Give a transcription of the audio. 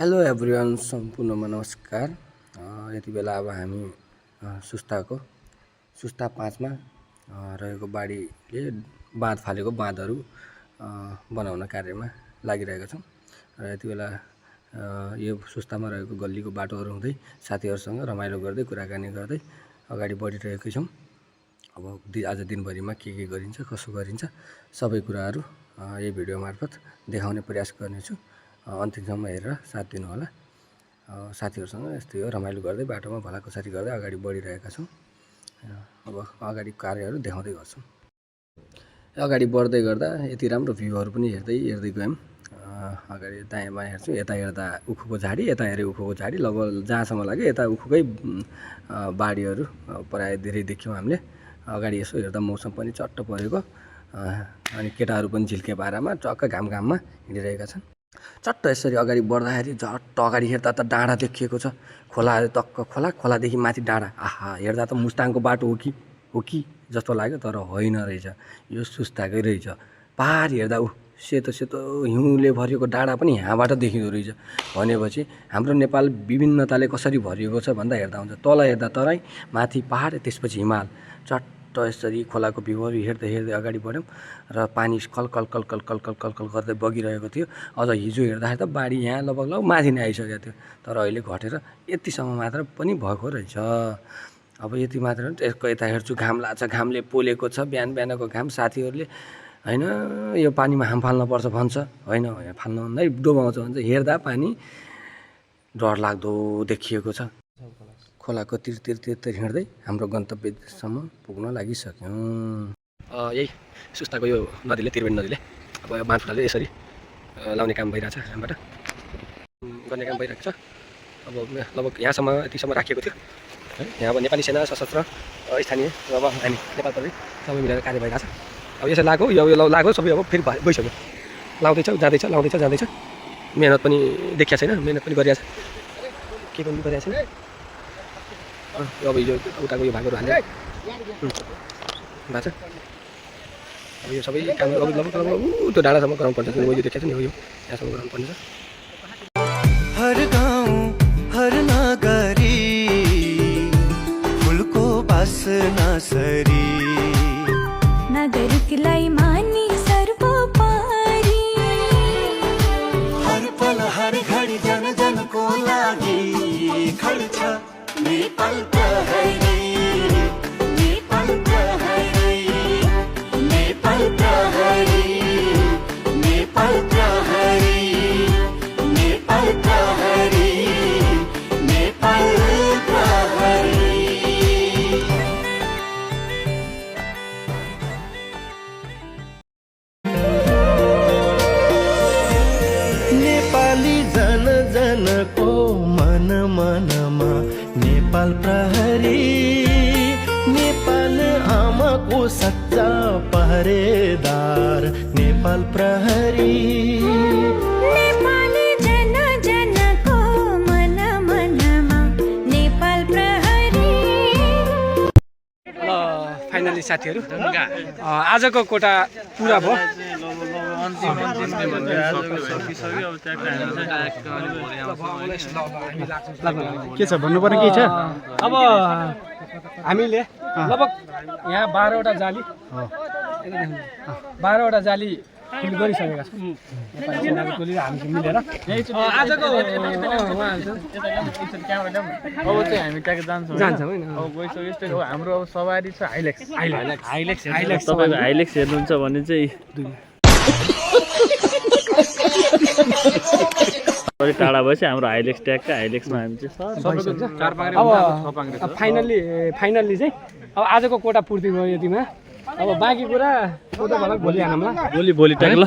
Hello everyone, सम्पूर्णमा नमस्कार। यति बेला अब हामी सुस्ता 5 मा रहेको बाढीले बाँध फालेको बाँधहरू बनाउन कार्यमा लागिरहेका छौँ। र यति बेला यो सुस्तामा रहेको गल्लीको बाटोहरू हुँदै साथीहरूसँग रमाइलो गर्दै कुराकानी गर्दै अगाडि बढिरहेकै छौँ। अब आज दिनभरिमा के गरिन्छ, कसो गरिन्छ, सबै कुराहरू यही भिडियो मार्फत देखाउने प्रयास गर्नेछु। अन्तिमसम्म हेरेर साथ दिनु होला। साथीहरूसँग यस्तै हो, रमाइलो गर्दै बाटोमा भलाकुसारी गर्दै अगाडि बढिरहेका छौँ। अब अगाडि कार्यहरू देखाउँदै गर्छौँ। अगाडि बढ्दै गर्दा यति राम्रो भ्यूहरू पनि हेर्दै गयौँ। अगाडि दायाँ बायाँ हेर्छु, यता हेर्दा उखुको झाडी, यता हेरे उखुको झाडी, लगभग जहाँसम्म लाग्यो यता उखुकै बाढीहरू प्रायः धेरै देख्यौँ हामीले। अगाडि यसो हेर्दा मौसम पनि चट्ट परेको, अनि केटाहरू पनि झिल्के पारामा टक्क घाममा हिँडिरहेका छन्। चट्ट यसरी अगाडि बढ्दाखेरि झट्ट अगाडि हेर्दा त डाँडा देखिएको छ। खोलाहरू टक्क खोलादेखि माथि डाँडा। आहा, हेर्दा त मुस्ताङको बाटो हो कि जस्तो लाग्यो, तर होइन रहेछ, यो सुस्ताकै रहेछ। पाहाड हेर्दा सेतो हिउँले भरिएको डाँडा पनि यहाँबाट देखिँदो रहेछ। भनेपछि हाम्रो नेपाल विभिन्नताले कसरी भरिएको छ भन्दा हेर्दा हुन्छ। तल हेर्दा तराई, माथि पाहाड, त्यसपछि हिमाल। चट्ट यसरी खोलाको भ्यूहरू हेर्दै अगाडि बढ्यौँ र पानी कल गर्दै बगिरहेको थियो। अझ हिजो हेर्दाखेरि त बाढी यहाँ लगभग माथि नै आइसकेको थियो, तर अहिले घटेर यतिसम्म मात्र पनि भएको रहेछ। अब यति मात्र त्यसको यता हेर्छु, घाम लाग्छ, घामले पोलेको छ। बिहानको घाम। साथीहरूले होइन यो पानीमा हाम फाल्नुपर्छ भन्छ, होइन फाल्नु नै डुबाउँछ भन्छ। हेर्दा पानी डरलाग्दो देखिएको छ। खोलाको तिर हिँड्दै हाम्रो गन्तव्यसम्म पुग्न लागिसक्यौँ। यही सुस्ताको यो नदीले, त्रिवेणी नदीले अब यो बाँधफुटाले यसरी लाउने काम भइरहेछ, हामीबाट गर्ने काम भइरहेको छ। अब लगभग यतिसम्म राखिएको थियो है। यहाँ अब नेपाली सेना, सशस्त्र, स्थानीय, अब हामी नेपाल प्रहरी सबै मिलेर कार्य भइरहेछ। अब यसरी लाग्यो, यो लाग्यो सबै, अब फेरि गइसक्यो। लाउँदैछ, जाँदैछ। मेहनत पनि देखिया छैन, मेहनत पनि गरिरहेछ, के पनि गरिरहेको छैन। अब यो उताको यो भागहरू हालेर भएको छ। अब यो सबै काम अब लगभग त्यो डाँडासम्म गराउनु पर्छ। जुन मैले देखेको छु नि, यो यहाँसम्म गराउनु पर्ने छ। हर गाउँ हर नगरी फुलको बासना सरी, नागरिकलाई मानी सर्वोपरि, हर पल हर घडी जनको लागि खड्छ नेपाल प्रहरी। नेपाल प्रहरी, नेपाल प्रहरी, नेपाल प्रहरी, नेपाल प्रहरी, नेपाल प्रहरी। नेपाली जनको मनमा नेपाल प्रहरी, नेपाल आमाको सच्चा पहरेदार नेपाल प्रहरी। नेपाली जनको मनमा नेपाल प्रहरी। ल फाइनली साथीहरू, आजको कोटा पुरा भयो। के छ भन्नुपर्ने केही छ? अब हामीले लगभग यहाँ 12वटा जाली फिल गरिसकेका छौँ। नेपाली सेनाको टोली र हामी मिलेर आजको अब चाहिँ हामी त्यहाँ जान्छौँ होइन? अब गइसक्यो यस्तै हो। हाम्रो अब सवारी छ हाइलेक्स। तपाईँको हाइलेक्स हेर्नुहुन्छ भने चाहिँ अलिक टाढा भएपछि हाम्रो हाइलेक्स ट्यागका हाइलेक्समा हामी चाहिँ अब फाइनल्ली चाहिँ अब आजको कोटा पूर्ति भयो यतिमा। अब बाँकी कुरा भोलि हानौँला। भोलि ट्याग ल।